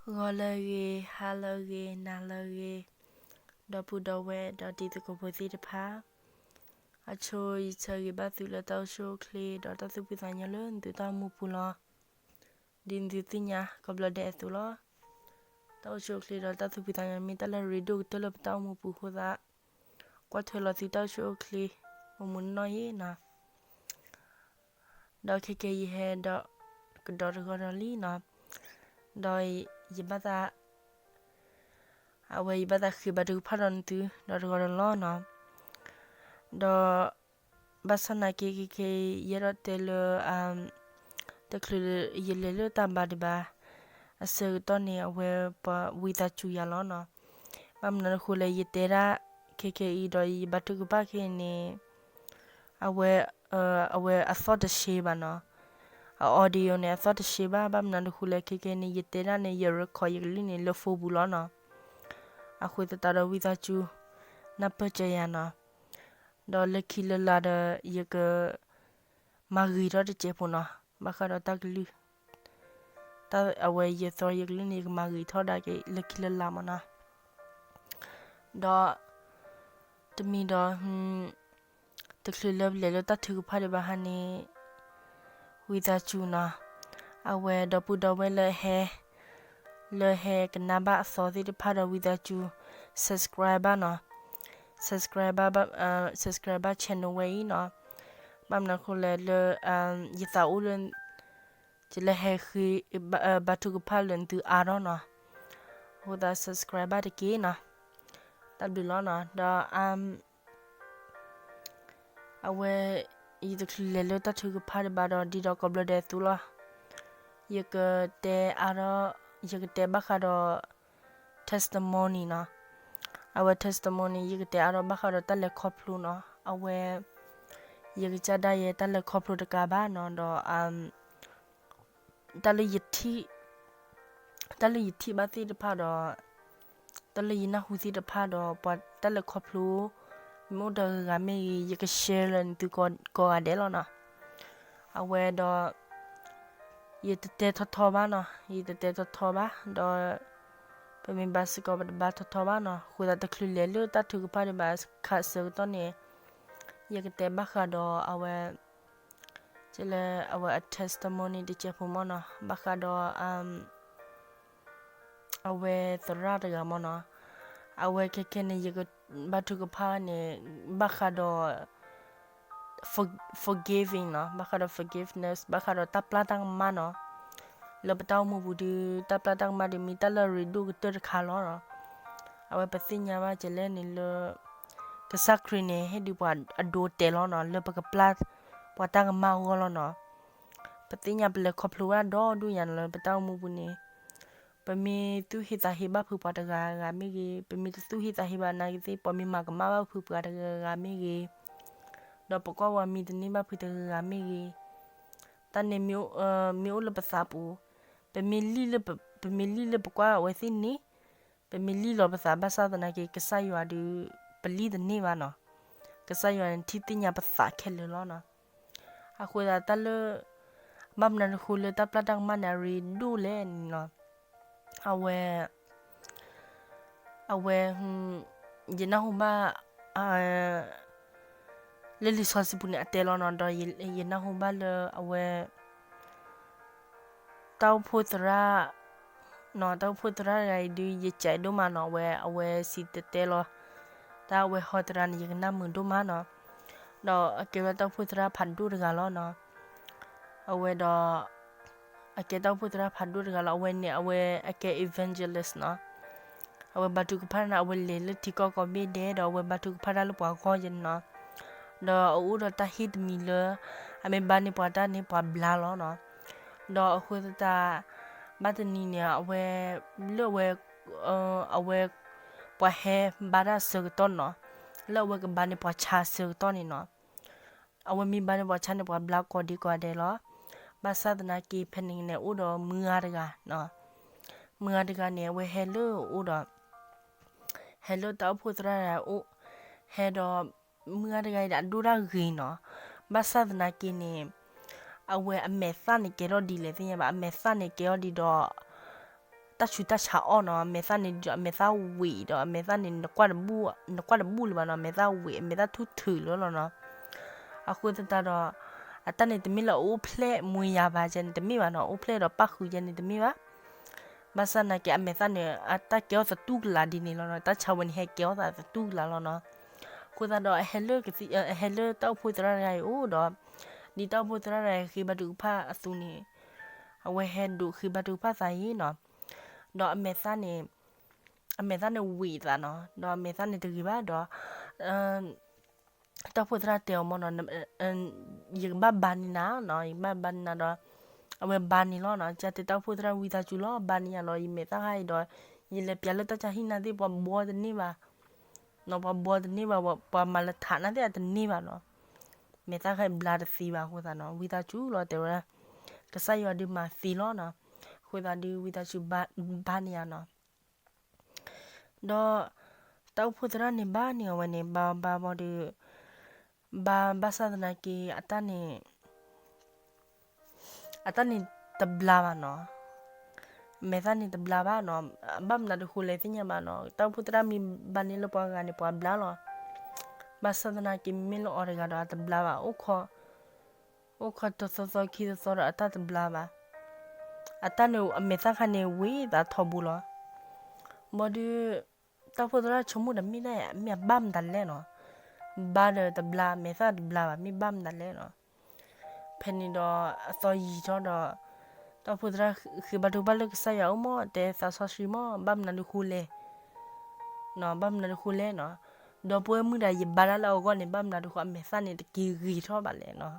ဂီၤလၢအဂ့ၤ, ဟါလၢအဂ့ၤ, နၤလၢအဂ့ၤ, ဒီပုၢ်ဒီဝဲၢ်ဒီးတံၤသကိးဖိသ့ၣ်တဖၣ်, အဆိယဆၢဂ့ၤဘၣ်သုလၢတၢ်အိၣ်ဆူၣ်အိၣ်ချ့ ဒီးတၢ်သူၣ်ဖှံသးညီလၢသုတၢ်အိၣ်မူပူၤလီၤ. ဒ်သုသ့ၣ်ညါကိးဘျီဒဲးအသိးလီၤ. တၢ်အိၣ်ဆူၣ်အိၣ်ချ့ဒီးတၢ်သူၣ်ဖှံသးညီမ့ၢ်တၢ်လၢအရ့ဒိၣ်ကတၢၢ်လၢပတၢ်အိၣ်မူပူၤအဃိသတး, ကွၢ်ထွဲလီၤသုတၢ်အိၣ်ဆူၣ်အိၣ်ချ့ မုၢ်မုၢ်နီၢ်နီၢ်အံၤနီၤ. ဒီးခဲကဲယဟဲဒီးကဒီးတဂီၤဒီးလံနီၤ, ဒီးယဘၣ်သး အဝဲယဘၣ်သးဃ့ဘါထုကဖၣ်ဒီးနသု ဒီးတဂီၤဒီးလီၤနီၤ. ဒီးဘၣ်ဆၣ်သနာ်က့ ခဲကဲ ယအဲၣ်ဒိးတဲလၢ တချုးယလဲၤလၢတၢ်ဘါဒံးဘၣ် အဆၢကတီၢ်န့ၣ် အဝဲပှၤဝံသးစူၤယၤလီၤနီၤ. ဘၣ်မနုၤအဃိလဲၣ် ယတဲဒၣ် ခဲကဲအံၤဒီးယဘါထုကဖၣ်ခဲအံၤန့ၣ် အဝဲ အဝဲအသီၣ်တဆှဲဘၣ်နီၤ. အ audio န့ၣ် အသီၣ်တဆှဲဘၣ်. ဘၣ်မနုၤအဃိလဲၣ် ခဲကဲန့ၣ် ယတဲဒၣ်န့ၣ် ယ record ယကလုၢ်န့ၣ်လၢ phone ပူၤလီၤနီၤ. အဃိသတးဒီးဝံသးစူၤ နၢ်ပၢၢ်စၢၤယၤနီၤ. ဒီးလၢခံလၢလာ်ဒီး ယကမၤဂ့ၤထီၣ်တစဲးဖိနီၤ, ဘၣ်ဃးဒီးတၢ်ကလုၢ် တၢ်အဝဲယသီယကလုၢ်န့ၣ် ယကမၤဂ့ၤထီၣ်ဒၣ်က့ၤလၢခံလၢလာ်မးနီၤ. ဒီး တမံၤဒီး တချုးလၢပလဲၤလၢတၢ်ထုကဖၣ်ဒံးဘၣ်ဟါန့ၣ် ဝံသးစူၤနီၤ, အဝဲဒီပုၢ်ဒီဝဲၢ်လၢဟဲ လၢဟဲကနၣ်ဘၣ်အသီသ့ၣ်တဖၣ်ဒီးဝံသးစူၤ subscribe ဘၣ်နီၤ, subscribe ဘၣ် subscribe ဘၣ် channel ဝဲအံၤနီၤ. ဘၣ်မနုၤအဃိလဲၣ်လၢ ယသးအိၣ်လၢ ကလၢဟဲဃ့ ဘါထုကဖၣ်လၢနသုအါထီၣ်နီၤ. အဃိသတး subscribe ဘၣ်တက့ၢ်နီၤ. တၢ်ဘျုးလီၤနီၤ. ဒီး အဝဲ ယတချုးလဲၤလၢတၢ်ထုကဖၣ်ဒံးဘၣ်ဒီး ဒ်ဒီးကိးဘျီဒဲးအသိးလီၤ. ယကတဲအါထီၣ် ယကတဲဘၣ်ဃးဒီး testimony နီၤ. အဝဲ testimony ယကတဲအါထီၣ်ဘၣ်ဃးဒီးတၢ်လဲၤခီဖျိနီၤ. အဝဲ ယကစၢ်ဒၣ်ယဲတၢ်လဲၤခီဖျိတကးဘၣ်နီၤ. ဒီး တၢ်လၢယထံၣ် တၢ်လၢယထံၣ်ဘၣ်သ့ၣ်တဖၣ်ဒီး တၢ်လၢယနၢ်ဟူသ့ၣ်တဖၣ်ဒီး ပှၤတၢ်လဲၤခီဖျိ မ့ၢ်အိၣ်ဒီးဂၤဂၤမ့ၢ်ဂ့ၤ ယက share လၢနသုကိးဂၤဒဲးလီၤနီၤ. အဝဲဒီး ယတတဲထီထီဘၣ်နီၤ, ယတတဲထီထီဘၣ် ဒီး ပမ့ၢ်ဘါစ့ၢ်ကီးပတဘါထီထီဘၣ်နီၤ. အဃိသတးတချုးလဲၤလၢတၢ်ထုကဖၣ်ဒံးဘၣ်ခါဆၢကတီၢ်န့ၣ် ယကတဲဘၣ်ဃးဒီးအဝဲ ကလၢအဝဲအ testimony တစဲးဖိမးနီၤ, ဘၣ်ဃးဒီး အဝဲသရၣ်တဂၤမးနီၤ, အဝဲခဲခဲန့ၣ် ယကဘါထုကဖၣ်န့ၣ် ဘၣ်ဃးဒီး forgiving နီၤ, ဘၣ်ဃးဒီး forgiveness ဘၣ်ဃးဒီးတၢ်ပျၢ်တၢ်ကမၣ်နီၤ. လၢပတၢ်အိၣ်မူပူၤဒီး တၢ်ပျၢ်တၢ်ကမၣ်ဒီးမ့ၢ်တၢ်လၢအရ့ဒိၣ်ကတၢၢ်တခါလီၤ. အဝဲပသ့ၣ်ညါဘၣ်ကလဲၣ်န့ၣ်လၢ ကစၢ်ခရံာ်န့ၣ် ဟ့ၣ်ဒုးပှၤအဒိအတဲာ်လီၤနီၤ, လၢပကပျၢ်ပှၤတၢ်ကမၣ်အဂီၢ်လီၤနီၤ. ပသ့ၣ်ညါပလဲၤခီဖျိဝဲဒၣ်ဒီဒူၣ်ညါနီၤ လၢပတၢ်အိၣ်မူပူၤန့ၣ် ပမ့ၢ်သူၣ်ဟ့သးဟ့ဘၣ်ဖုးပှၤတဂၤဂၤမ့ၢ်ဂ့ၤ, ပမ့ၢ်တသူၣ်ဟ့သးဟ့ဘၣ်နာ်က့သ့ၣ် ပှၤမ့ၢ်မၤကမၣ်ဘၣ်ဖုးပှၤတဂၤဂၤမ့ၢ်ဂ့ၤ, ဒီးပကွၢ်ဝဲမံတန့ၢ်ဘၣ်ဖုးတဂၤဂၤမ့ၢ်ဂ့ၤ, တၢ်န့ၣ် မ့ၢ်အိၣ်လၢပသးပူၤ, ပမ့ၢ်လံၣ်လၢပ ပမ့ၢ်လံၣ်လၢပကွၢ်အဝဲသ့ၣ်န့ၣ်, ပမ့ၢ်လံၣ်လီၤပသးဘၣ်ဆၣ်သနာ်က့ ကစၢ်ယွၤဒီး ပလံၣ်တန့ၢ်ဘၣ်နီၤ. ကစၢ်ယွၤန့ၣ်ထံၣ်သ့ၣ်ညါပသးခဲလၢာ်လီၤနီၤ. အဃိသတးတၢ်လၢ ဘၣ်မနုၤတဃိလၢတၢ်ပျၢ်တၢ်ကမၣ်န့ၣ် အရ့ဒိၣ်လဲၣ်န့ၣ်နီၤ. အဝဲ အဝဲ ယနၢ်ဟူဘၣ် လၢလံာ်စီဆှံပူၤန့ၣ် အတဲလီၤနီၤ, ဒီးယနၢ်ဟူဘၣ်လၢအဝဲ တၢ်အိၣ်ဖှိၣ်သရၣ် နီၤ, တၢ်အိၣ်ဖှိၣ်သရၣ်တဂၤအံၤဒုး ယစံးဒိၣ်မးနီၤ, အဝဲ အဝဲစံးတဲတဲလီၤ တၢ်အဝဲဟီသရၣ်န့ၣ် ယကနၣ်မုာ်ဒိၣ်မးနီၤ. ဒီးအကဲဝဲတၢ်အိၣ်ဖှိၣ်သရၣ်ဖးဒိၣ်တဂၤလီၤနီၤ. အဝဲဒီး အကဲတၢ်အိၣ်ဖှိၣ်သရၣ်ဖးဒိၣ်တဂၤလီၤ. အဝဲန့ၣ် အဝဲအကဲ evangelist နီၤ. အဝဲဘါထုကဖၣ်န့ၣ် အဝဲလဲၤလၢထံကီၢ်ကိးဘ့ၣ်ဒဲး ဒီးအဝဲဘါထုကဖၣ်တၢ်လၢပှၤဂီၢ်ယဲန့ၣ်နီၤ. ဒီးအအိၣ်ဒီးတၢ်ဟ့ၣ်တမံၤလၢ အမ့ၢ်ဘါန့ၢ်ပှၤတၢ်န့ၣ် ပှၤဘျါလီၤနီၤ. ဒီးအဃိသတး ဘၣ်တနံၤန့ၣ် အဝဲ လၢအဝဲ အဝဲ ပှၤဟဲဘါတၢ်အဆၢကတီၢ်နီၤ, လၢအဝဲကဘါန့ၢ်ပှၤဆါအဆၢကတီၢ်န့ၣ်နီၤ, အဝဲမ့ၢ်ဘါန့ၢ်ပှၤဆါန့ၣ် ပှၤဘျါကိးဒံကိးဂၤဒဲးလီၤ. ဘၣ်ဆၣ်သနာ်က့ ဖဲန့ၣ်န့ၣ် အိၣ်ဒီးမုၢ်ဂၤတဂၤ, မုၢ်ဂၤတဂၤန့ၣ် အဝဲဟဲလၢအအိၣ်ဒီး ဟဲလၢတၢ်အိၣ်ဖှိၣ်သရၣ်တဂၤအအိၣ်, ဟဲဒီး မုၢ်ဂၤတဂၤအံၤဒီးအဒိၣ်တၢ်ဂ့ၤနီၤ. ဘၣ်ဆၣ်သနာ်က့န့ၣ် အဝဲအမဲာ်သၣ်န့ၣ်ကဲထီၣ်ဒ်လဲၣ်သ့ၣ်ညါဘၣ်, အမဲာ်သၣ်န့ၣ်ကဲထီၣ်ဒ်ဒီး တၢ်ဆူးတၢ်ဆါအီၣ်နီၤ, အမဲာ်သၣ်န့ၣ်ဒီး အမဲာ်သၣ်ဝံၤဒီး အမဲာ်သၣ်န့ၣ် နကွၢ်တဘူၣ်လၢၤဘၣ်နီၤ, အမဲာ်သၣ်ဝံၤ အမဲာ်သၣ်ထူၣ်ထုးလီၤလီၤနီၤ. အဃိသတးဒီး အတၢ်န့ၣ်တမ့ၢ်လၢအအိၣ်ဖျဲၣ်မွေးရာပါကဲန့ၣ်တမ့ၢ်ဘၣ်နီၤ, အိၣ်ဖျဲၣ်ဒီးပၣ်ဃုာ်ကဲန့ၣ်တမ့ၢ်ဘၣ်. ဘၣ်ဆၣ်သနာ်က့ အမဲာ်သၣ်န့ၣ် အတၢ်ကဲထီၣ်သတူၢ်ကလာ်ဒ်န့ၣ်လီၤနီၤ, တၢ်ဆါဝဲန့ၣ်ဟဲကဲထီၣ်သးသတူၢ်ကလာ်လီၤနီၤ. အဃိသတးဒီး အဟဲလၢကသံၣ် အဟဲလၢတၢ်အိၣ်ဖှိၣ်သရၣ်တဂၤအံၤအိၣ်ဒီး ဒ်တၢ်အိၣ်ဖှိၣ်သရၣ်တဂၤအံၤဃ့ဘါထုကဖၣ်အသိးန့ၣ် အဝဲဟဲဒိးဃ့ဘါထုကဖၣ်သးအံၤနီၤ. ဒီးအမဲာ်သၣ်န့ၣ် အမဲာ်သၣ်န့ၣ်ဝံၤသးနီၤ, ဒီးအမဲာ်သၣ်န့ၣ်တဂ့ၤဘၣ်ဒီး တၢ်အိၣ်ဖှိၣ်သရၣ်တဲအီၤမ့ၢ်နီၤ, ယကဘၣ်ဘါန့ၢ်နၤနီၤ, ယကဘၣ်ဘါန့ၢ်နၤဒီး အဝဲဘါန့ၢ်လီၤနီၤ. ကတဲတၢ်အိၣ်ဖှိၣ်သရၣ်ဝံသးစူၤလီၤ, ဘါန့ၢ်ယၤလီၤ, ယမဲာ်သၣ်ခါအံၤဒီး ယလဲၤပျးလၢတၢ်ဆါဟံၣ်နၤသ့ၣ် ပှၤဘီတန့ၢ်ဘၣ်နီၤ, ပှၤဘီတန့ၢ်ဘၣ်, ပှၤမၤလၢထးနၤသ့ၣ်အတန့ၢ်ဘၣ်နီၤ. မဲာ်သၣ်ခါအံၤဘျါတသ့ဘၣ်အဃိသတးနီၤ, ဝံသးစူၤလီၤတဲဝဲဒၣ်, ကစၢ်ယွၤဒုးမၤသ့လီၤနီၤ. အဃိသတးဒုးဝံသးစူၤဘါန့ၢ်ယၤနီၤ. ဒီးတၢ်အိၣ်ဖှိၣ်သရၣ်န့ၣ်ဘါန့ၢ်အဝဲန့ၣ် ဘါဘါဘီဒီး ဘါဘၣ်ဆၣ်သနာ်က့ အတၢ်န့ၣ် အတၢ်န့ၣ်တဘျါဘၣ်နီၤ, မဲာ်သၣ်န့ၣ်တဘျါဘၣ်နီၤ, ဘၣ်မနုၤတဃိလဲၣ်သ့ၣ်ညါဘၣ်နီၤ, တၢ်အိၣ်ဖှိၣ်သရၣ်မ့ၢ်ဘါန့ၢ်လၢပှၤဂၤန့ၣ် ပှၤဘျါလီၤ. ဘၣ်ဆၣ်သနာ်က့ မ့မ့ၢ်လၢအီၤတဂၤဒီးအတဘျါဘၣ်, အိၣ်ခိးတသီသီခံသီသီဒီးအတၢ်တဘျါဘၣ်. အတၢ်န့ၣ် အမဲာ်သၣ်ခါန့ၣ်ဝံသးထီဘိလီၤ. ဘီဒီး တၢ်အိၣ်ဖှိၣ်သရၣ်ဆိကမိၣ်ဒီးမ့ၢ်ဒၣ် မ့ၢ်အဘၣ်မတၤလဲၣ်နီၤ, ဘါဒီးတဘျါ မဲာ်သၣ်တဘျါဘၣ် မ့ၢ်ဘၣ်မတၤလဲၣ်နီၤ. ဖဲန့ၣ်ဒီးအသီယံာ်ထီၣ်ဒီး တၢ်အိၣ်ဖှိၣ်သရၣ်ဃ့ဘါထုကဖၣ်လၢကစၢ်ယွၤအအိၣ်မ့ၢ် တဲသးစီဆှံမ့ၢ် ဘၣ်မနုၤဒုးဃိလဲၣ် ဘၣ်မနုၤဒုးဃိလဲၣ်နီၤ. ဒီပုၢ်ဝဲၢ်မုၣ်ဒီး ယဘါတၢ်လၢအဂီၢ်န့ၣ် ဘၣ်မနုၤဒုးဃိ အမဲာ်သၣ်န့ၣ်တက့ၤဂ့ၤထီၣ်ဘၣ်လဲၣ်နီၤ.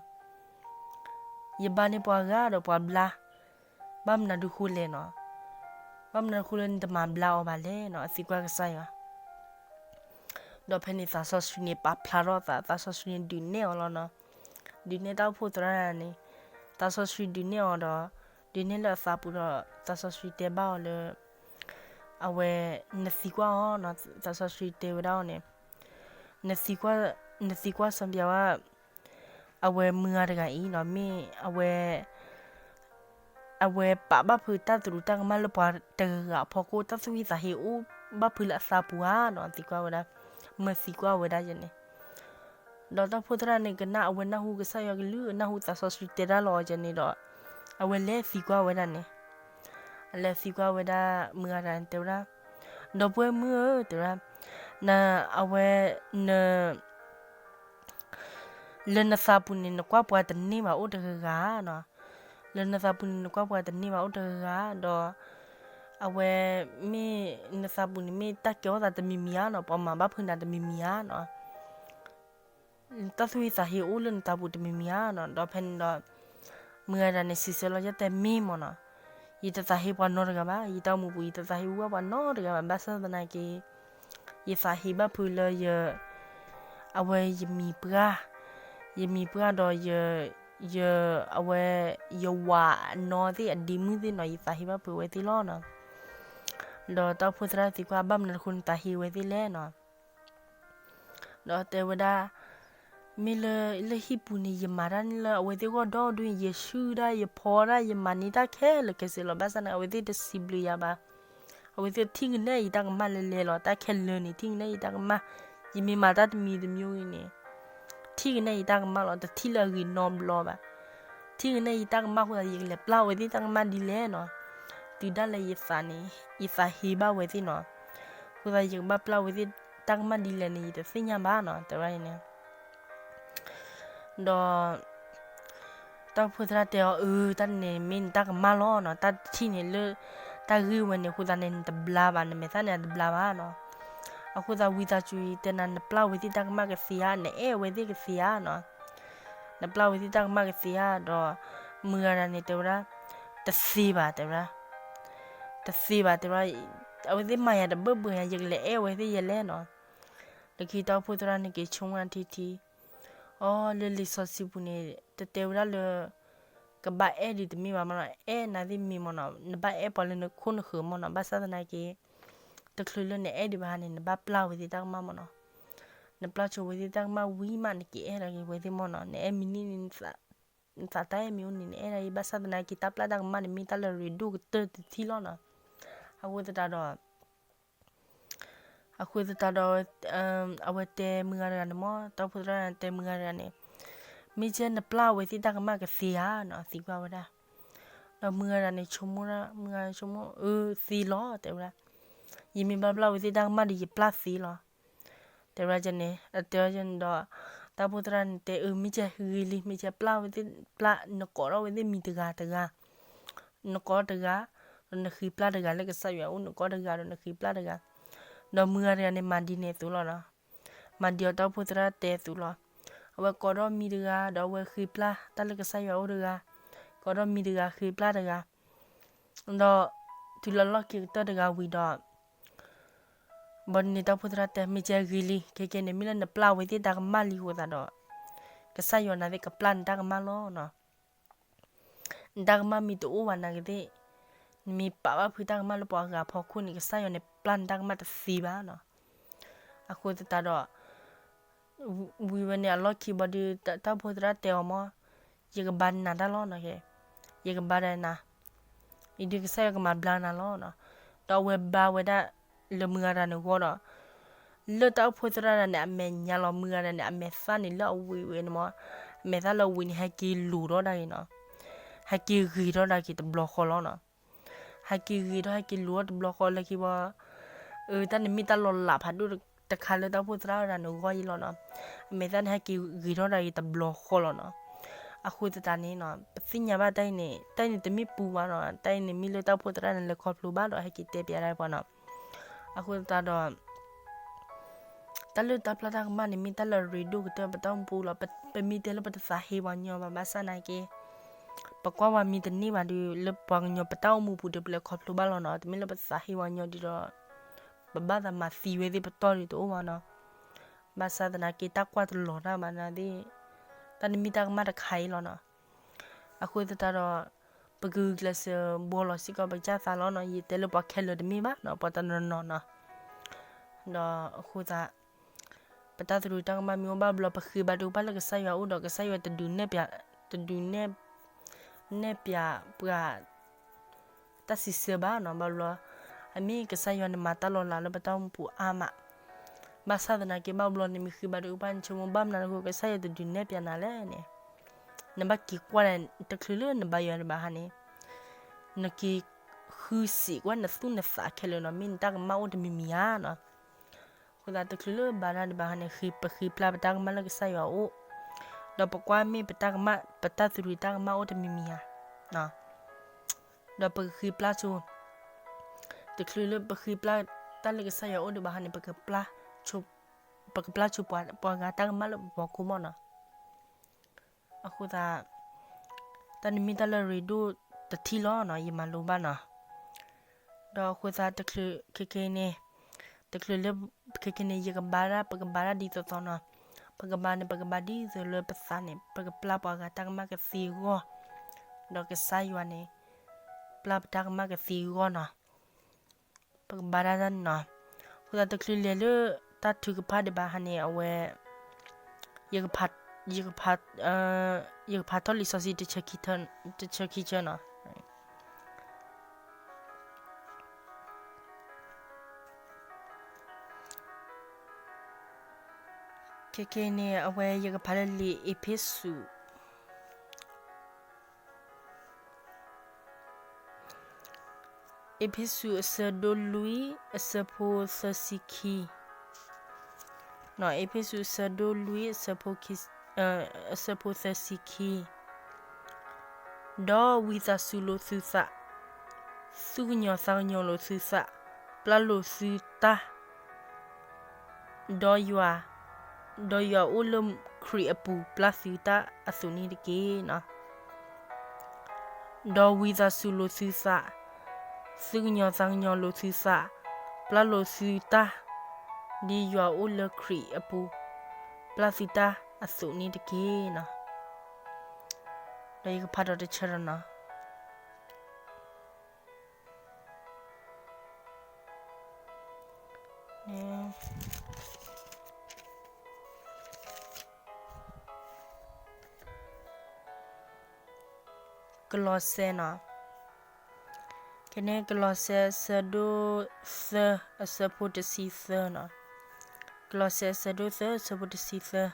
ယဘါန့ၢ်ပှၤဂၤဒီးပှၤဘျါ ဘၣ်မနုၤဒုးဃိလဲၣ်နီၤ. ဘၣ်မနုၤဒုးဃိလၢနတမၤဘျါအီၤဘၣ်လဲၣ်နီၤ, အသံကွၢ်ကစၢ်ယွၤ. ဒီးဖဲန့ၣ်သးစီဆှံန့ၣ်ပာ်ဖျါထီၣ်သး, သးစီဆှံန့ၣ်ဒုးနဲၣ်အီၤလီၤနီၤ. ဒုးနဲၣ်တၢ်အိၣ်ဖှိၣ်သရၣ်န့ၣ်, သးစီဆှံဒုးနဲၣ်အီၤဒီး ဒုးနဲၣ်လၢအသးပူၤဒီး သးစီဆှံတဲဘၣ်အီၤလၢ အဝဲ နသံကွၢ်အီၤနီၤ, သးစီဆှံတဲဝဲဒၣ်အီၤန့ၣ် နသံကွၢ်, နသံကွၢ်စီၤပျးဝါ အဝဲမုၢ်ဂၤတဂၤအံၤနီၤ, မ့ၢ်အဝဲ အဝဲပာ်ဘၣ်ဖုးတၢ်သရူးတၢ်ကမၣ်လၢပှၤတဂၤဂၤအဖီခိၣ်, တၢ်သူၣ်ဟံၣ်သးဟ့အိၣ်ဘၣ်ဖုးလၢအသးပူၤဧါနီၤ, သံကွၢ်ဝဲဒၣ်, မၢသံကွၢ်ဝဲဒၣ်ယဲန့ၣ်. ဒီးတၢ်အိၣ်ဖှိၣ်သရၣ်န့ၣ် ကနၣ်အဝဲနၢ်ဟူကစၢ်ယွၤကလုၢ်, နၢ်ဟူသးစီဆှံတဲတၢ်လီၤအီၤယဲန့ၣ်ဒီး အဝဲလဲၤသံကွၢ်ဝဲဒၣ်န့ၣ်, အလဲၤသံကွၢ်ဝဲဒၣ်မုၢ်ဂၤတဂၤန့ၣ် တဲဝဲဒၣ်, ဒီပုၢ်ဝဲၢ်မုၣ်ဧၢ တဲဝဲဒၣ်, န, အဝဲ န လၢနသးပူၤန့ၣ် နကွၢ်ပှၤတန့ၢ်ဘၣ်အိၣ်တဂၤဂၤနီၤ, လၢနသးပူၤန့ၣ် နကွၢ်ပှၤတန့ၢ်ဘၣ်အိၣ်တဂၤဂၤဒီး အဝဲ မ့ၢ်နသးပူၤန့ၣ် မ့ၢ်တၢ်ကဲထီၣ်သးတမံၤမံၤဧါနီၤ, ပှၤမၤဘၣ်ဖုးနၤတမံၤမံၤဧါနီၤ, တၢ်သူၣ်ဟ့သးဟ့အိၣ်လၢနသးပူၤတမံၤမံၤဧါနီၤ. ဒီးဖဲန့ၣ်ဒီး မုၢ်ဂၤတဂၤန့ၣ် စံးဆၢလီၤ ယတဲမ့ၢ်မ့ၢ်နီၤ, ယတသးဟ့ပှၤနီတဂၤဘၣ်, ယတၢ်အိၣ်မူပူၤ ယတသးဟ့ဝဲပှၤနီတဂၤဘၣ်, ဘၣ်ဆၣ်သနာ်က့ ယသးဟ့ဘၣ်ဖုးလၢ အဝဲယမံၤပှၢ်, ယမံၤပှၢ်ဒီး ယ, အဝဲ ယဝၤအနီၢ်သ့ၣ်အဒ့မုၣ်သ့ၣ်နီၤ, ယသးဟ့ဘၣ်ဖုးဝဲသ့ၣ်လီၤနီၤ. ဒီးတၢ်အိၣ်ဖှိၣ်သရၣ်သံကွၢ် ဘၣ်မနုၤတဃိနသးဟ့ဝဲသ့ၣ်လဲၣ်နီၤ. ဒီးတဲဝဲဒၣ်, မ့ၢ်လၢ လၢဟံၣ်ပူၤန့ၣ် ယမၤတၢ်န့ၣ်လၢအဝဲသ့ၣ်ဂီၢ်ဒီဒူၣ်, ယဆှုၣ်တၢ် ယဖီတၢ် ယမၤန့ၢ်တၢ်ခဲလၢာ်ခဲဆ့လီၤ. ဘၣ်ဆၣ်န့ၣ် အဝဲသ့ၣ်တစံးဘျုးယၤဘၣ်. အဝဲသ့ၣ်ထံၣ်ကနဲၣ်ယတၢ်ကမၣ်လဲၤလဲၤလီၤ. တၢ်ခဲလၢာ်န့ၣ် ထံၣ်ကနဲၣ်ယတၢ်ကမၣ်, ယမ့ၢ်မၤတၢ်တမံၤတမံၤဂ့ၤန့ၣ် ထံၣ်ကနဲၣ်ယတၢ်ကမၣ်လီၤ. တထံၣ်လၢအဂ့ၤနီတဘျီဘၣ်. ထံၣ်ကနဲၣ်ယတၢ်ကမၣ်အဃိသတး ယကလဲၤပျၢ်ဝဲသ့ၣ်တၢ်ကမၣ်ဒ်လဲၣ်နီၤ. တုၤဒၣ်လဲာ်ယသးန့ၣ် ယသးဟ့ဘၣ်ဝဲသ့ၣ်နီၤ. အဃိသတး ယကဘၣ်ပျၢ်ဝဲသ့ၣ်တၢ်ကမၣ်ဒ်လဲၣ်န့ၣ် ယတသ့ၣ်ညါဘၣ်နီၤ, တဲဝဲဒၣ်န့ၣ်. ဒီး တၢ်အိၣ်ဖှိၣ်သရၣ်တဲအီၤ, အၢ တၢ်န့ၣ်မ့ၢ်နတၢ်ကမၣ်လီၤနီၤ. တၢ်တထံၣ်န့ၣ်လၢ တၢ်ဂ့ၢ်ဝဲန့ၣ် အဃိသတးန့ၣ် နတဘျါဘၣ်, နမဲာ်သၣ်န့ၣ် အတဘျါဘၣ်နီၤ. အဃိသတး ဝံသးစူၤတဲနၤ နပျၢ်ဝဲသ့ၣ်တၢ်ကမၣ်ကသ့ဧါ, နအဲၣ်ဝဲသ့ၣ်ကသ့ဧါနီၤ. နပျၢ်ဝဲသ့ၣ်တၢ်ကမၣ်ကသ့ဧါ. ဒီးမုၢ်ဂၤတဂၤန့ၣ် တဲဝဲဒၣ်, တသ့ဘၣ် တဲဝဲဒၣ်. တသ့ဘၣ် တဲဝဲဒၣ်. အဝဲသ့ၣ်မၤယၤတဘၢၣ်ဘၢၣ်ညါ, ယကလဲၤအဲၣ်ဝဲသ့ၣ်ယဲလဲၣ်နီၤ. လၢခံတၢ်အိၣ်ဖှိၣ်သရၣ်န့ၣ်က့ၤဆိကမိၣ်ထံထံ, အိ လၢလံာ်စီဆှံပူၤန့ၣ် တတဲဝဲဒၣ်လၢ ကဘၣ်အဲၣ်ဒုးတမ့ၢ်ဘၣ်မ့ၢ်နီၤ, အဲၣ်နၤသ့ၣ်မ့ၢ်မ့ၢ်နီၤ, နဘၣ်အဲၣ်ပှၤလၢနခိၣ်နဃၢၤမ့ၢ်နီၤ. ဘၣ်ဆၣ်သနာ်က့ တချုးလၢနအဲၣ်ဒံးဘၣ်န့ၣ် နဘၣ်ပျၢ်ဝဲသ့ၣ်တၢ်ကမၣ်မ့ၢ်နီၤ. နပျၢ်ဆိဝဲသ့ၣ်တၢ်ကမၣ်ဝံၤမး နက့ၤအဲၣ်ဒိးက့ၤဝဲသ့ၣ်မ့ၢ်နီၤ. နအဲၣ်မံၤန့ၣ် နသးတၢ်အဲၣ်မ့ၢ်အိၣ်န့ၣ် နအဲၣ်ဒၣ်အံၤ. ဘၣ်ဆၣ်သနာ်က့ တၢ်ပျၢ်တၢ်ကမၣ်န့ၣ် မ့ၢ်တၢ်လၢအရ့ဒိၣ်ကတၢၢ်တထံၣ်လီၤနီၤ. အဃိသတးဒီး အဃိသတးဒီး အဝဲတဲမုၢ်ဂၤတဂၤန့ၣ်မ့ၢ် တၢ်အိၣ်ဖှိၣ်သရၣ်တဲမုၢ်ဂၤတဂၤန့ၣ်, မ့ၢ်ကဲနပျၢ်ဝဲသ့ၣ်တၢ်ကမၣ်ကသ့ဧါနီၤ သံကွၢ်ဝဲဒၣ်. ဒီးမုၢ်ဂၤတဂၤန့ၣ် ဆိကမိၣ်ဒၣ် မုၢ်ဂၤဆိကမိၣ် အၢ သ့လီၤ တဲဝဲဒၣ်. ယမ့ၢ်ဘၣ်ပျၢ်ဝဲသ့ၣ်တၢ်ကမၣ်ဒီး ယပျၢ်သ့လီၤ တဲဝဲဒၣ်န့ၣ် အတဲဝဲန့ၣ်ဒီး တၢ်အိၣ်ဖှိၣ်သရၣ်န့ၣ်တဲ အၢ မ့ၢ်ကဲဂ့ၤလံ မ့ၢ်ကဲပျၢ်ဝဲသ့ၣ်ပျၢ် နကိးထီၣ်ဝဲသ့ၣ်မံၤတဂၤတဂၤ နကိးတဂၤ ဒီးနဃ့ပျၢ်တဂၤလၢကစၢ်ယွၤအအိၣ် နကိးတဂၤဒီးနဃ့ပျၢ်တဂၤ. ဒီးမုၢ်ဂၤတဂၤန့ၣ် မၤဒ်န့ၣ်အသိးလီၤနီၤ. မၤဒ်အီၤတၢ်အိၣ်ဖှိၣ်သရၣ်တဲအသိးလီၤ. အဝဲကိးထီၣ်မံၤတဂၤ ဒီးအဝဲဃ့ပျၢ်တၢ်လၢကစၢ်ယွၤအအိၣ်တဂၤ, ကိးထီၣ်မံၤတဂၤ ဃ့ပျၢ်တဂၤ ဒီးတုၤလၢလီၢ်ခံကတၢၢ်တဂၤဝံၤဒီး ဘၣ်ဒ်န့ၣ် တၢ်အိၣ်ဖှိၣ်သရၣ်တဲ မ့ၢ်ကဲဂ့ၤလံ ခဲကဲန့ၣ် မ့ၢ်လၢနပျၢ်ဝဲသ့ၣ်တၢ်ကမၣ်လံအဃိသတးဒီး ကစၢ်ယွၤနာ်သ့ၣ်ကပျၢ်နတၢ်ကမၣ်လီၤနီၤ. နတၢ်ကမၣ်မ့ၢ်တအိၣ်ဘၣ်နာ်က့သ့ၣ်, နမ့ၢ်ပာ်ဘၣ်ဖုးတၢ်ကမၣ်လၢပှၤဂၤဖီခိၣ်န့ၣ် ကစၢ်ယွၤန့ၣ် ပျၢ်နတၢ်ကမၣ်တသ့ဘၣ်နီၤ. အဃိသတးဒီး ဝံၤဝဲန့ၣ် အလီၢ်ခံဘၣ်ဒီး တၢ်အိၣ်ဖှိၣ်သရၣ်တဲအီၤမ့ၢ်, ယကဘါနၤတၢ်လီၤနီၤ, ယကဘါဒၣ်နၤ, အံၤဒုးကစၢ်ယွၤကမၤဘျါနၤလီၤနီၤ. ဒီးအဝဲဘါဝဲဒၣ်လၢမုၢ်ဂၤတဂၤန့ၣ်အဂီၢ်ဒီး လၢတၢ်အိၣ်ဖှိၣ်သရၣ်တဂၤန့ၣ် အမဲာ်ညါလီၤ မုၢ်ဂၤတဂၤန့ၣ် အမဲာ်သၣ်န့ၣ်လၢအဝံၤဝဲန့ၣ်မ့ၢ်, အမဲာ်သၣ်လၢအဝံၤန့ၣ် ဟဲက့ၤလိၤထီၣ်ဒၣ်က့ၤနီၤ, ဟဲက့ၤဂ့ၤထီၣ်ဒၣ်က့ၤတဘျီဃီလီၤနီၤ. ဟဲက့ၤဂ့ၤထီၣ် ဟဲက့ၤလိၤထီၣ်တဘျီဃီလၢခံဘၣ်, အၢ တၢ်န့ၣ်မ့ၢ်တၢ်လီၤလးဖးဒိၣ်တခါလၢတၢ်အိၣ်ဖှိၣ်သရၣ်တဂၤန့ၣ်အဂီၢ်အံၤလီၤနီၤ. အမဲာ်သၣ်န့ၣ် ဟဲက့ၤဂ့ၤထီၣ်ဒၣ်က့ၤတဘျီဃီလီၤနီၤ. အဃိသတးန့ၣ်နီၤ ပသ့ၣ်ညါဘၣ်တၢ်အံၤန့ၣ် တၢ်အံၤန့ၣ်တမ့ၢ်ပူဘၣ်နီၤ, တၢ်အံၤန့ၣ်မ့ၢ်လၢတၢ်အိၣ်ဖှိၣ်သရၣ်န့ၣ် လဲၤခီဖျိဘၣ်ဒီးဟဲက့ၤတဲပျးဒၣ်ပှၤနီၤ. အဃိသတးဒီး တၢ်လၢတၢ်ပျၢ်တၢ်ကမၣ်န့ၣ် မ့ၢ်တၢ်လၢအရ့ဒိၣ်ကတၢၢ် ပတၢ်အိၣ်မူပူၤလီၤ. ပမ့ၢ်တဲလၢပတသးဟ့ပှၤကညီဘၣ် ဘၣ်ဆၣ်သနာ်က့ ပကွၢ်ပှၤမံၤတန့ၢ်ဘၣ်ဒီး လၢပှၤကညီပတၢ်အိၣ်မူပူၤဒီး ပလဲၤခီဖျိဘၣ်လီၤနီၤ. တမ့ၢ်လၢပသးဟ့ပှၤကညီဒ်ဒီး ပဘၣ်သးမၤသံဝဲသ့ၣ်ပတီၢ်ဒီးတအိၣ်ဘၣ်နီၤ. ဘၣ်ဆၣ်သနာ်က့ တၢ်ကွၢ်တလီၤတၢ်ဘၣ်နာ်သ့ၣ်, တၢ်န့ၣ်မ့ၢ်တၢ်ကမၣ်တခါအံၤလီၤနီၤ. အဃိသတးဒီး ပကဂုာ်ကျဲးစၢးဘှီလီၤစ့ၢ်ကီးပကစၢ်သးလီၤနီၤ. ယတဲလၢပှၤခဲလၢာ်တမ့ၢ်ဘၣ်နီၤ, ပှၤတနီၤနီၤနီၤ. ဒီးအဃိသတး ပတၢ်သရူးတၢ်ကမၣ်မ့ၢ်အိၣ်ဘၣ်ဘျီ ပဃ့ဘါထုကဖၣ်လၢကစၢ်ယွၤအအိၣ်ဒီး ကစၢ်ယွၤတဒုးနဲၣ်ပျး, တဒုးနဲၣ်, နဲၣ်ပျးပှၤ တၢ်စံးဆၢဘၣ်နီၤ. ဘၣ်ဘျီ အမ့ၢ်ကစၢ်ယွၤန့ၣ်မၤတၢ်လီၤလးလၢပတၢ်အိၣ်မူပူၤအါမး. ဘၣ်ဆၣ်သနာ်က့ ဘၣ်ဘျီနမ့ၢ်ဃ့ဘါထုကဖၣ် နဆိကမိၣ်ဘၣ်မနုၤအဃိ ကစၢ်ယွၤတဒုးနဲၣ်ပျးနၤလဲၣ်န့ၣ်, နဘၣ်က့ၤကွၢ်တချုးလၢနဘါယွၤဒံးဘၣ်ဟါန့ၣ်, နက့ၤဃုစံးကွၢ်နသူၣ်နသးခဲလၢာ်နီၤ, မ့ၢ်နတၢ်ကမၣ်အိၣ်တမံၤမံၤဧါနီၤ. အဃိသတး တချုးလၢဘါတၢ်ဒံးဘၣ်ဟါန့ၣ် ပဃ့ပျါပတၢ်ကမၣ်လၢကစၢ်ယွၤအအိၣ်, ဒီးပကွၢ်မ့ၢ်ပတၢ်ကမၣ် ပတၢ်သရူးတၢ်ကမၣ်အိၣ်တမံၤမံၤဧါ, ဒီးပကဃ့ပျါဆိ, တချုးလၢပဃ့ပျါတၢ်လၢကစၢ်ယွၤအအိၣ်ဒံးဘၣ်ဟါန့ၣ် ပကပျါဆိပှၤဂၤတၢ်ကမၣ်လၢပဖီခိၣ်မီၢ်နီၤ. အဃိသတး တၢ်န့ၣ်မ့ၢ်တၢ်လၢအရ့ဒိၣ်တထံၣ်လီၤနီၤ, ယမၤလိဘၣ်နီၤ. ဒီးအဃိသတး တချုးခဲကနံၣ်, တချုးလၢခဲကနံၣ် ယကဘါဒၣ် ပကဘါဒၣ်ဒ်သိးသိးနီၤ. ပကဘါန့ၣ် ပကဘါဒ်သိးလၢပသးန့ၣ် ပကပျါပှၤဂၤတၢ်ကမၣ်ကသ့အဂီၢ်, ဒီးကစၢ်ယွၤန့ၣ် ပျါပတၢ်ကမၣ်ကသ့အဂီၢ်နီၤ. ပကဘါဒၣ်တၢ်န့ၣ်နီၤ. အဃိသတး တချုးလဲၤလၢတၢ်ထုကဖၣ်ဒံးဘၣ်ဟါန့ၣ် အဝဲ ယကဖး, ယကဖး, ယကဖးထီၣ်လံာ်စီဆှံတဆၢခံဆၢနီၤ. ခဲကနံၣ်န့ၣ် အဝဲယကဖးလၢလံာ်အ့းဖ့းစူး အ့းဖ့းစူးအဆၢဒိၣ်လွံၢ် အဆၢဖိသၢဆံခံ, အ့းဖ့းစူးအဆၢဒိၣ်လွံၢ် အဆၢဖိသၢဆံခံ, ဒီးဝံသးစူၤလိာ်သုသး, သူၣ်ကညီၤသးကညီၤလိာ်သုသး, ပျၢ်လိာ်သုတၢ် ဒီးယွၤ, ဒီးယွၤအိၣ်လၢခရံာ်အပူၤ ပျၢ်သုတၢ်အသိးန့ၣ်တက့ၢ်. ဒီးဝံသးစူၤလိာ်သုသး, သူၣ်ကညီၤသးကညီၤလိာ်သုသး, ပျၢ်လိာ်သုတၢ်, ဒ်ယွၤအိၣ်လၢခရံာ်အပူၤ ပျၢ်သုတၢ်အသိးန့ၣ်တက့ၢ်. ဒီးယကဖးဒီးတဆၢဒီးနီၤ. ကလီးစဲနီၤ. ကန့ၣ်ကလီးစဲအဆၢဒိၣ်သၢအဆၢဖိတဆံသၢနီၤ, ကလီးစဲအဆၢဒိၣ်သၢအဆၢဖိတဆံသၢ,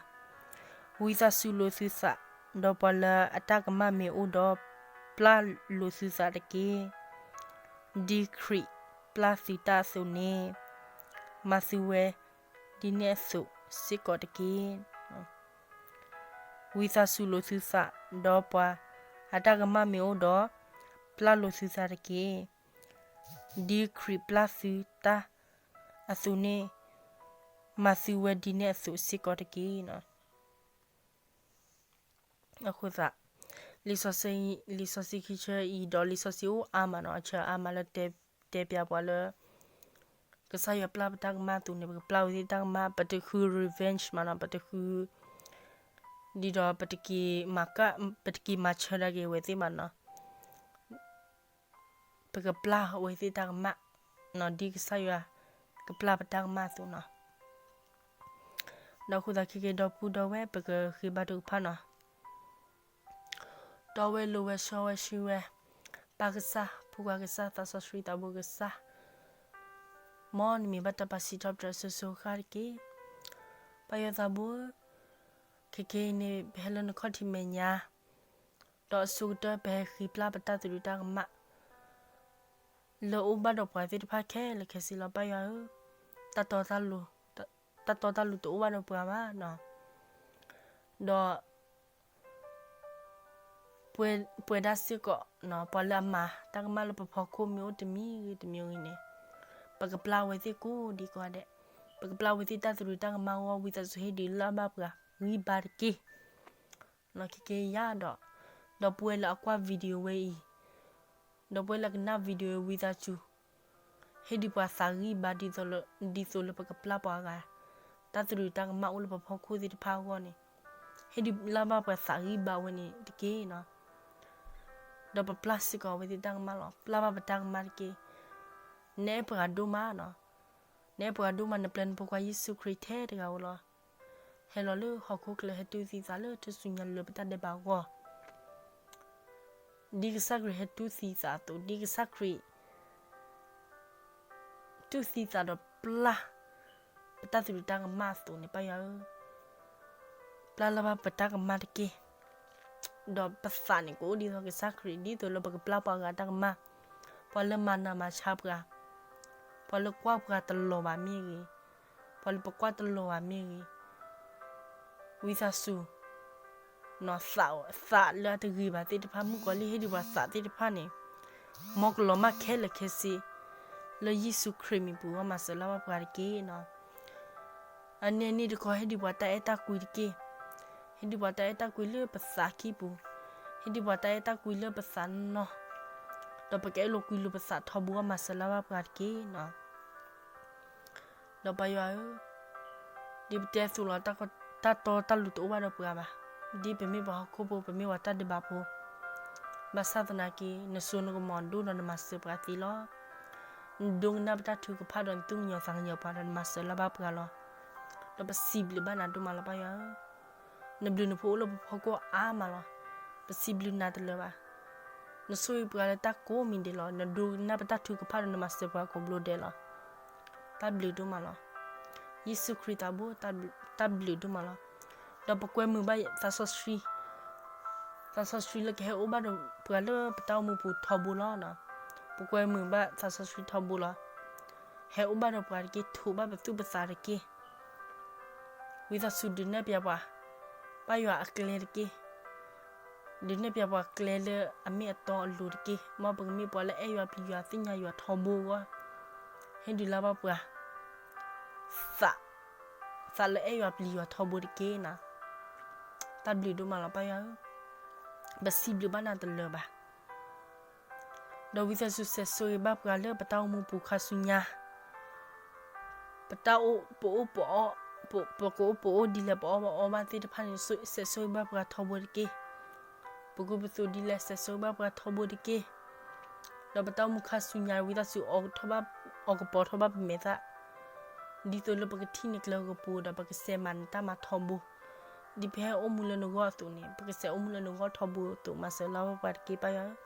ဝံသးစူၤလိာ်သုသး, ဒီးပှၤလၢအတၢ်ကမၣ်မ့ၢ်အိၣ်ဒီး, ပျၢ်လိာ်သုသးတက့ၢ်. ဒ်ခရံာ်ပျၢ်သုတၢ်အသိးန့ၣ်, မၤသုဝဲဒ်န့ၣ်အသိးစ့ၢ်ကီးတက့ၢ်. ဝံသးစူၤလိာ်သုသး, ဒီးပှၤအတၢ်ကမၣ်မ့ၢ်အိၣ်ဒီး, ပျၢ်လိာ်သုသးတက့ၢ်. ဒ်ခရံာ်ပျၢ်သုတၢ်အသိးန့ၣ်, မၤသုဝဲဒ်န့ၣ်အသိးစ့ၢ်ကီးတက့ၢ်. အဃိသတး, လံာ်စီဆှံ, လံာ်စီဆှံခံဆၢအံၤဒီးလံာ်စီဆှံအိၣ်အါမးနီၤ, အဆၢအါမးလၢတဲပၠးပှၤလၢ ကစၢ်ယွၤပျၢ်ပတၢ်ကမၣ်အသိးန့ၣ် ပကပျၢ်ဝဲသ့ၣ်တၢ်ကမၣ်အသိးန့ၣ် ပတဃု revenge မးနီၤ, ပတဃု, ဒ်ဒီးပတက့ၤမၤက, ပတက့ၤမၤဆၢဒၣ်က့ၤဝဲသ့ၣ်မးနီၤ. ပကပျၢ်ဝဲသ့ၣ်တၢ်ကမၣ်, ဒ်ကစၢ်ယွၤကပျၢ်ပတၢ်ကမၣ်အသိးနီၤ. ဒီးအဃိသတးခဲက့ဒီပုၢ်ဒီဝဲၢ် ပကဃ့ဘါထုကဖၣ်နီၤ. တီဝဲလိၤဝဲစီဝဲဆှံဝဲ, ပၢ်ကစၢ်, ဖိခွါကစၢ်, သးစီဆှံသးဘိကစၢ်, မ်နမံၤဘၣ်တၢ်ပာ်စံးထီၣ်ပတြၢၤစိၤစိၤဃၣ်တက့ၢ်. ပၢ်ယွၤသးဘိ, ခဲကနံၣ်အံၤန့ၣ် ပဟဲလၢနခီၣ်ထံးမဲာ်ညါ, ဒီးအဆိကတၢၢ် ပဟဲဃ့ပျၢ်ပတၢ်သရူးတၢ်ကမၣ် လၢအအိၣ်ဘၣ်ဒီးပှၤသ့ၣ်တဖၣ်ခဲလၢာ်ခဲဆ့လီၤ ပၢ်ယွၤဧၢ, တၢ်တီတၢ်လိၤ, တၢ်တီတၢ်လိၤတအိၣ်ဘၣ်ဒီးပှၤဘၣ်, ဒီး ပှဲၤဒၣ်စ့ၢ်ကီး ပှၤလၢအမၤတၢ်ကမၣ်လၢပဖီခိၣ်မ့ၢ်အိၣ်တမံၤဂ့ၤတမံၤဂ့ၤန့ၣ်, ပကပျၢ်ဝဲသ့ၣ်ကိးဒံကိးဂၤဒဲး, ပကပျၢ်ဝဲသ့ၣ်တၢ်သရူးတၢ်ကမၣ်အဂီၢ် ဝံသးစူၤဟ့ၣ်ဒုးလၢ်ဘၣ်ပှၤဂံၢ်ဘါတက့ၢ်. ခဲကနံၣ်အံၤဒီး, ဒီပုၢ်ဝဲၢ်လၢအကွၢ် video ဝဲအံၤ, ဒီပုၢ်ဝဲၢ်လၢကနၣ် video ဝံသးစူၤ ဟ့ၣ်ဒုးပှၤသးဂံၢ်ဘါ ဒ်သိးလၢပကပျၢ်ပှၤဂၤ တၢ်သရူးတၢ်ကမၣ်အိၣ်လၢပဖီခိၣ်သ့ၣ်တဖၣ်အဂီၢ်န့ၣ်, ဟ့ၣ်ဒုးလၢ်ဘၣ်ပှၤသးဂံၢ်ဘါဝဲန့ၣ်တက့ၢ်. ဒီးပပျၢ်စ့ၢ်ကီးဝဲသ့ၣ်တၢ်ကမၣ်လီၤ, ပျၢ်ဘၣ်ပတၢ်ကမၣ်တက့ၢ်. နအဲၣ်ပှၤဒိၣ်မး, နအဲၣ်ပှၤဒိၣ်မး နပျဲနဖိခွါယ့ၣ်ၡူးခရံာ်ထဲတဂၤဧိၤလီၤ. ဟဲလီၤလၢဟီၣ်ခိၣ်ချၢ ဟဲတူၢ်သံသးလၢထူၣ်စုညါလၢပတၢ်ဒဲးဘးအဂီၢ် ဒ်ကစၢ်ခရံာ်ဟဲတူၢ်သံသးအသိး, ဒ်ကစၢ်ခရံာ် တူၢ်သံသးဒီးပျၢ်ပတၢ်သရူးတၢ်ကမၣ်အသိးန့ၣ် ပၢ်ယွၤဧၢ, ပျၢ်လၢ်ဘၣ်ပတၢ်ကမၣ်တက့ၢ်. ဒီးပသးန့ၣ် ကအိၣ်ဒ်သိးကစၢ်ခရံာ် ဒ်သိးလၢပကပျၢ်ပှၤဂၤတၢ်ကမၣ်, ပှၤလၢမၤနးမၤဆါပှၤ, ပှၤလၢကွၢ်ပှၤတလီၤဘၣ်မ့ၢ်ဂ့ၤ, ပှၤလၢပကွၢ်တလီၤဘၣ်မ့ၢ်ဂ့ၤ, ဝံသးစူၤ သးလၢအတဂ့ၤဘၣ်သ့ၣ်တဖၣ် မုၣ်ကီၤလံၢ်ဟ့ၣ်ဒုးပှၤသးသ့ၣ်တဖၣ်န့ၣ်, မ်ကလီၤမၢ်ခဲလၢာ်ခဲဆ့ လၢယ့ၣ်ၡူးခရံာ်မံၤပူၤ မၤစၢၤလၢ်ဘၣ်ပှၤတက့ၢ်. အန့ၣ်အန့ၣ်တခီ ဟ့ၣ်ဒုးပှၤတၢ်အဲၣ်တၢ်ကွံတက့ၢ်. ဟ့ၣ်ဒုးပှၤတၢ်အဲၣ်တၢ်ကွံလၢပသးကံၢ်ပူၤ, ဟ့ၣ်ဒုးပှၤတၢ်အဲၣ်တၢ်ကွံလၢပသးနီၢ်, ဒီးပကအဲၣ်လိာ်ကွံလိာ်ပသးထီဘိ မၤစၢၤလၢ်ဘၣ်ပှၤတက့ၢ်. ဒီးပၢ်ယွၤဧၢ, ဒ်ပတဲအသိးလီၤ, တၢ်တီတၢ်လိၤတအိၣ်ဘၣ်ဒီးပှၤဘၣ်. ဒ်ပမ့ၢ်ပှၤဟီၣ်ခိၣ်ဖိ ပမ့ၢ်ပှၤတၢ်ဒဲးဘးဖိ, ဘၣ်ဆၣ်သနာ်က့ နစိနကမီၤဒိၣ်ဒီးနမၤစၢၤပှၤသ့လီၤ. နဒိကနၣ်ပတၢ်ထုကဖၣ်ဒီးနသူၣ်ကညီၤသးကညီၤပှၤဒီးနမၤစၢၤလၢ်ဘၣ်ပှၤလီၤ. ဒီးပစံးဘျုးဘၣ်နၤဒိၣ်မးလီၤ ပၢ်ယွၤဧၢ, နဘျုးနဖှိၣ်အိၣ်လၢပဖီခိၣ်အါမးလီၤ. ပစံးဘျုးနၤတလၢာ်ဘၣ်. နဆိၣ်ဂ့ၤပှၤလၢတၢ်ကိးမံၤဒဲးလီၤ. နဒိကနၣ်ပတၢ်ထုကဖၣ်ဒီးနမၤစၢၤပှၤကိးဘျိဒဲးလီၤ. တၢ်ဘျုးဒိၣ်မးလီၤ. ယ့ၣ်ၡူးခရံာ်သးဘိ တၢ်ဘျုးဒိၣ်မးလီၤ. ဒီးပကွဲမုာ်ဘၣ်သးစီဆှံ, သးစီဆှံလၢကဟဲအိၣ်ဘၣ်ဒီးပှၤလၢပတၢ်အိၣ်မူပူၤထီဘိလီၤ. ပကွဲမုာ်ဘၣ်သးစီဆှံထီဘိလီၤ. ဟဲအိၣ်ဘၣ်ဒီးပှၤတက့ၢ်. ထိးဘၣ်ပသူၣ်ပသးတက့ၢ်. ဝံသးစူၤဒုးနဲၣ်ပၠးပှၤ ပၢ်ယွၤအကျဲတက့ၢ်. ဒုးနဲၣ်ပၠးပှၤကျဲလၢအမ့ၢ်အတီအလိၤတက့ၢ်. မ်ပကမ့ၢ်ပှၤလၢအဲၣ်ယွၤပျံၤယွၤသ့ၣ်ညါယွၤထီဘိအဂီၢ်, ဟ့ၣ်ဒုးလၢ်ဘၣ်ပှၤ သး, သးလၢအဲၣ်ယွၤပျံၤယွၤထီဘိတက့ၢ်နၤ. တၢ်ဘျုးဒိၣ်မးလီၤ ပၢ်ယွၤဧၢ, ပစံးဘျုးဘၣ်နၤတလၢာ်ဘၣ်. ဒီးဝံသးစူၤစဲးဆိၣ်ဂ့ၤဘၣ်ပှၤလၢပတၢ်အိၣ်မူပူၤခါဆူညါ, ပတၢ်အိၣ်, ပအိၣ်ပအီ, ပကအိၣ်ပအီဒ်လဲၣ် ပအီဘၣ်အီဘၣ်သ့ၣ်တဖၣ်န့ၣ် စဲးဆိၣ်ဂ့ၤဘၣ်ပှၤထီဘိတက့ၢ်. ပကအိၣ်ပသူဒ်လဲၣ် စဲးဆိၣ်ဂ့ၤဘၣ်ပှၤထီဘိတက့ၢ်. ဒီးပတၢ်အိၣ်မူခါဆူညါ ဝံသးစူၤ အီကပီၤထီၣ်ဘၣ်ပမဲာ်သၣ်, ဒ်သိးလၢပကထံၣ်နကျဲကပူၤဒီး ပကစဲးမၤနတၢ်မၤထီဘိ, ဒ်ပဟဲအိၣ်မူလၢနဂီၢ်အသိးန့ၣ် ပကစဲးအိၣ်မူလၢနဂီၢ်ထီဘိအသိး မၤစၢၤလၢ်ဘၣ်ပှၤတက့ၢ် ပၢ်ယွၤဧၢ.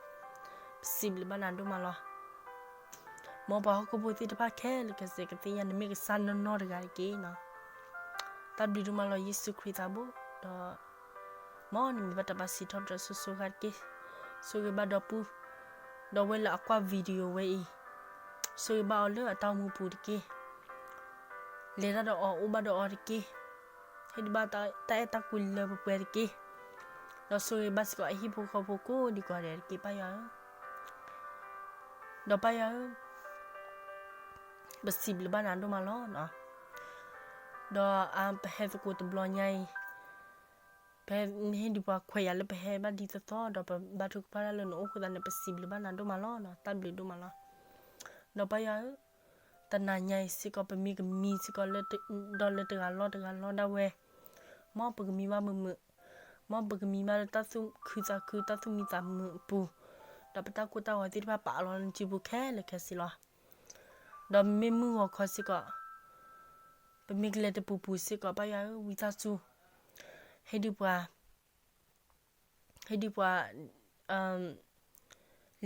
ပစံးဘျုးဘၣ်နၤဒိၣ်မးလီၤ. မ်ပှၤဟီၣ်ခိၣ်ဖိသ့ၣ်တဖၣ်ခဲလၢာ်ခဲဆ့ကသ့ၣ်ညါ နမ့ၢ်ကစၢ်နီၢ်နီၢ်တဂၤတက့ၢ်နီၤ. တၢ်ဘျုးဒိၣ်မးလီၤ ယ့ၣ်ၡူးခရံာ်သးဘိ, ဒီး မ်နမံၤဘၣ်တၢ်ပာ်စံးထီၣ်ပတြၢၤစိၤစိၤအဂၤတက့ၢ်. ဆိၣ်ဂ့ၤဘၣ်ဒီပုၢ်, ဒီးဝဲလၢအကွၢ် video ဝဲအံၤ, ဆိၣ်ဂ့ၤဘၣ်အီၤလၢအတၢ်အိၣ်မူပူၤတက့ၢ်. လဲၤတၢ်ဒီးအီၤ အိၣ်ဘၣ်ဒီးအီၤတက့ၢ်. ဟ့ၣ်ဒုးဘၣ်တၢ်အဲၣ်တၢ်ကွံလၢပှဲၤပှဲၤတက့ၢ်. ဒီးဆိၣ်ဂ့ၤဘၣ်စ့ၢ်ကီးအဟံၣ်ဖိဃီဖိကိးဒံကိးဂၤဒဲးတက့ၢ် ပၢ်ယွၤဧၢ. ဒီးပၢ်ယွၤဧၢ, ပစံးဘျုးဘၣ်နၤဒိၣ်မးလီၤနီၤ. ဒီးအပဟဲသကိးတဘျီညါအံၤ, ပဟ့ၣ်ဒုးပှၤခွဲးယာ်လၢပဟဲဘၣ်ဒ်သိးသိး ဒီးပဘါထုကဖၣ်တၢ်လၢနအိၣ်အဃိသတးန့ၣ် ပစံးဘျုးဘၣ်နၤဒိၣ်မးလီၤနီၤ. တၢ်ဘျုးဒိၣ်မးလီၤ. ဒီးပၢ်ယွၤဧၢ, တနၤညါအံၤစ့ၢ်ကီး ပမ့ၢ်ကမံစ့ၢ်ကီးလၢ ဒီးလၢတဂၤလီၢ်တဂၤလီၢ်ဒၣ်ဝဲ, မ်ပကမံဘၣ်မုာ်မုာ်, မ်ပကမံဘၣ်လၢတၢ်သူၣ်ခုသးခု တၢ်သူၣ်မံသးမုာ်အပူၤ, ဒီးပတၢ်ကိၢ်တၢ်ဂီၤသ့ၣ်တဖၣ်ပာ်အလီၤလၢနစုပူၤခဲလၢာ်ခဲဆ့လီၤ. ဒီးမ့ၢ်မုၢ်ဂီၤခီစ့ၢ်ကီး, ပမ့ၢ်ကလဲၤတပူၤပူၤစ့ၢ်ကီး ပၢ်ယွၤဧၢ, ဝံသးစူၤ ဟ့ၣ်ဒုးပှၤ ဟ့ၣ်ဒုးပှၤ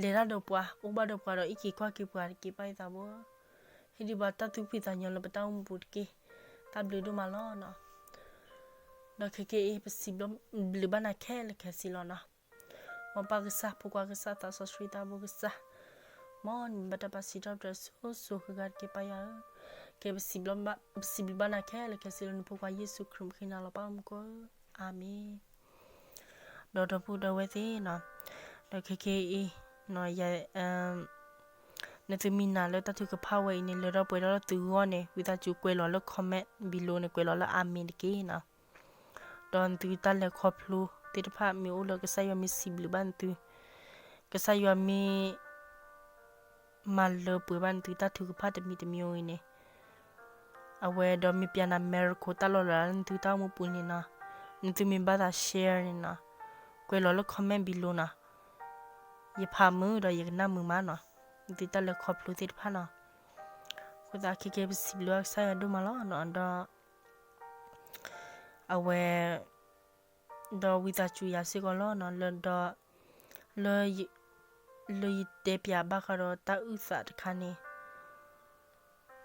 လဲၤတၢ်ဒီးပှၤ, အိၣ်ဘၣ်ဒီးပှၤဒီး အံးက့ၤကွၢ်က့ၤပှၤတက့ၢ် ပၢ်ယွၤသးဘိ. ဟ့ၣ်ဒုးပှၤတၢ်သူၣ်ဖှံသးညီလၢပတၢ်အိၣ်မူပူၤတက့ၢ်. တၢ်ဘျုးဒိၣ်မးလီၤနီၤ. ဒီးခဲကနံၣ်အံၤ ပစံးဘျုးဘၣ်နၤခဲလၢာ်ခဲဆ့လီၤနီၤ. မ်ပၢ်ကစၢ်, ဖိခွါကစၢ်, သးစီဆှံသးဘိကစၢ်, မ်နမံၤဘၣ်တၢ်ပာ်စံးထီၣ်ပတြၢၤစိၤစိၤဃၣ်ဃၣ်တက့ၢ် ပၢ်ယွၤဧၢ. ကဲ ပစံးဘျုးဘၣ်နၤခဲလၢာ်ခဲဆ့လၢနဖိခွါယ့ၣ်ၡူးခရံာ်မုၢ်ဃ့နၤလီၤ ပၢ်မုၢ်ကိၢ်ဧၢ, အၤမ့ၣ်. ဒီးဒီပုၢ်ဒီဝဲၢ်သ့ၣ်နီၤ, ဒီးခဲကနံၣ်အံၤ နသုမ့ၢ်နာ်လၢတၢ်ထုကဖၣ်ဝဲအံၤန့ၣ် လၢထီၣ်ပှဲၤထီၣ်လၢသုဂီၢ်န့ၣ် ဝံသးစူၤကွဲးလီၤလၢ comment below န့ၣ် ကွဲးလီၤလၢအၤမ့ၣ်တက့ၢ်နီၤ. ဒီးနသုတၢ်လဲၤခီဖျိသ့ၣ်တဖၣ် မ့ၢ်အိၣ်လၢကစၢ်ယွၤမ့ၢ်စံးဘျုးဘၣ်နသု, ကစၢ်ယွၤမ့ၢ် မၤလၢပှဲၤဘၣ်နသုတၢ်ထုကဖၣ်တမံၤတမံၤအံၤန့ၣ်, အဝဲဒီးမ့ၢ်ပျးနၤ miracle တၢ်လီၤလးလၢနသုတၢ်အိၣ်မူပူၤန့ၣ်နီၤ, နသုမ့ၢ်ဘၣ်သး share န့ၣ်နီၤ, ကွဲးလီၤလၢ comment below နီၤ. ယဖးမုာ်ဒီးယကနၣ်မုာ်မးနီၤ, နသုတၢ်လဲၤခီဖျိသ့ၣ်တဖၣ်နီၤ. အဃိသတးခဲကနံၣ်အံၤ ပစံးဘျုးဘၣ်ကစၢ်ယွၤဒိၣ်မးလီၤနီၤ. ဒီး အဝဲ ဒီးဝံသးစူၤယၤစ့ၢ်ကီးလီၤနီၤ, လၢဒီး လၢယ လၢယတဲပျးဘၣ်ဃးဒီးတၢ်အုၣ်သးတခါန့ၣ်,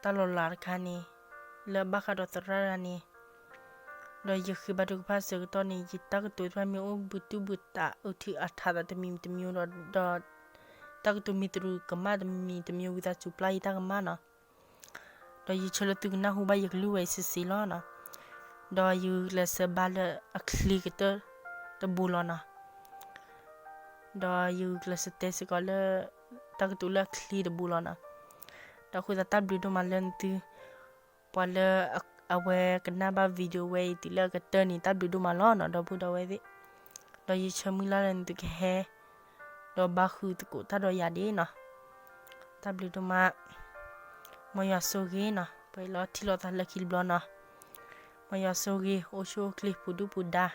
တၢ်လီၤလးတခါန့ၣ်, လၢဘၣ်ဃးဒီးသရၣ်တဂၤန့ၣ်, ဒီးယဃ့ဘါထုကဖၣ်အဆၢကတီၢ်န့ၣ် ယတၢ်ကတိၤတဖၣ်မ့ၢ်အိၣ်ဘုတုၢ်ဘုတး အုထုးအထးသးတမံၤတမံၤဒီး ဒီး တၢ်ကတိၤမ့ၢ်တရူးကမၣ်တမံၤတမံၤ ဝံသးစူၤပျၢ်ယတၢ်ကမၣ်နီၤ. ဒီးယဆၢလၢသုကနၢ်ဟူဘၣ်ယကလုၢ်ဝဲအံၤစ့ၢ်စ့ၢ်လီၤနီၤ. ဒီးယဂုာ်ကျဲးစၢးဘါလၢအချ့ကတၢၢ်တဘိလီၤနီၤ. ဒီးယဂုာ်ကျဲးစၢးတဲစ့ၢ်ကီးလၢ တၢ်ကတိၤလၢအချ့တဘိလီၤနီၤ. ဒီးအဃိသတးတၢ်ဘျုးဒိၣ်မးလၢနသု ပှၤလၢအဝဲကနၣ်ဘၣ် video ဝဲအံၤတုၤလၢအကတၢၢ်န့ၣ် တၢ်ဘျုးဒိၣ်မးလီၤနီၤ ဒီပုၢ်ဒီဝဲၢ်သ့ၣ်. ဒီးယဆၢမုၢ်လၢ်လၢနသုကဟဲ ဒီးဘါဃုာ်သကိးတၢ်ဒီးယၤဒ်နီၤ. တၢ်ဘျုးဒိၣ်မး, မ်ယွၤဆိၣ်ဂ့ၤနီၤ, ပှဲၤလီၤထံၣ်လိာ်သးလၢခံတဘျီနီၤ. မ်ယွၤဆိၣ်ဂ့ၤ အိၣ်ဆူၣ်အိၣ်ချ့ပူၤဒုၣ်ပူၤဒါ,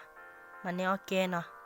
မၤန့ၢ်အီၣ်ကဲနီၤ.